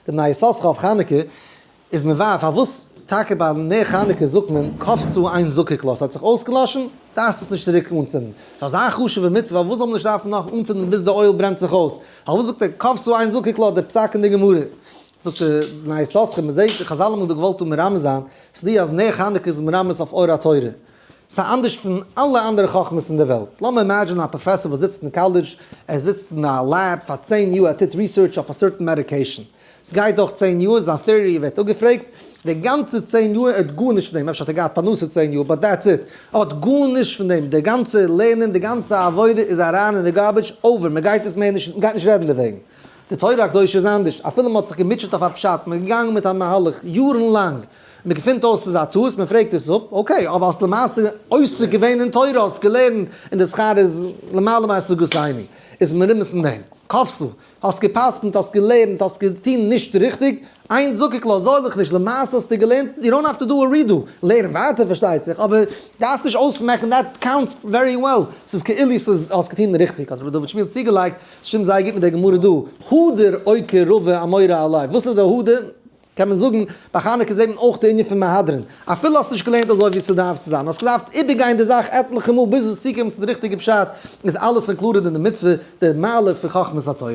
די בני יששכר אויף חנוכה איז מבאר פארוואס טאקע ביי נר חנוכה זאגט מען כבתה אין זקוק לה, ס'האט זיך אויסגעלאשן, דארפסט עס נישט צוריק אנצינדן. ס'איז אזא חשוב'ע מצוה, פארוואס זאל מען נישט דארפן נאך אנצינדן ביז די oil ברענט זיך אויס? פארוואס זאגט ער כבתה אין זקוק לה די פסק אין די גמרא? זאגט די בני יששכר, מ'זעט די חזל האבן דא געוואלט דא מרמז זיין, ס'די אז נר חנוכה איז מרמז אויף אור התורה. ס'איז אנדערש פון אלע אנדערע חכמות אין די וועלט. לאמיר imagine א פראפעסאר וואס זיצט אין קאלעדזש, ער זיצט אין א lab פאר 10 יאר, ער טוט research אויף א certain medication. ס'גייט דורך 10 יאר, זיין theory ווערט אפגעפרעגט, די גאנצע 10 יאר ער האט גארנישט פון דעם, אפשר האט ער געהאט פרנסה 10 יאר, but that's it, ער האט גארנישט פון דעם, די גאנצע לערנען, די גאנצע עבודה איז אריין אין די garbage, over, מען גייט עס מער נישט, מען גייט נישט רעדן דערוועגן. די תורה הקדושה איז אנדערש, אפילו מען האט זיך געמוטשעט אויף א פשט, מען איז געגאנגען מיט א מהלך יארן לאנג, מען געפינט אויס ס'איז א טעות, מען פרעגט עס אפ, okay, אבער האסט למעשה עוסק געווען אין תורה, האסט געלערנט, און די שכר איז למעלה מהשגתינו, איז מרומז אין דעם. כבתה, האסט גע'פסק'נט, האסט געלערנט, האסט געטון נישט ריכטיג, אין זקוק לה, זארג דיך נישט, למעשה האסטו געלערנט, you don't have to do a redo, לערן ווייטער פארשטייט זיך, אבער דארפסט נישט אויסמעקן, that counts very well, ס'איז כאילו ס'איז האסט געטון ריכטיג, האט רבי דוד שמואל צוגעלייגט, ס'שטימט זייער גוט מיט דער גמרא דא, הדר אוקי רבא אמורא עליה, וואס איז די הדר? קען מען זאגן, ביי חנוכה זעט מען אויך די ענין פון מהדרין, אפילו האסט נישט געלערנט אזוי ווי ס'דארף צו זיין, האסט געדארפט איבערגיין די זאך עטליכע מאל ביז וואס צוקומען צו די ריכטיגע פשט, איז אלעס included אין די מצוה, די מעלה פון חכמת התורה.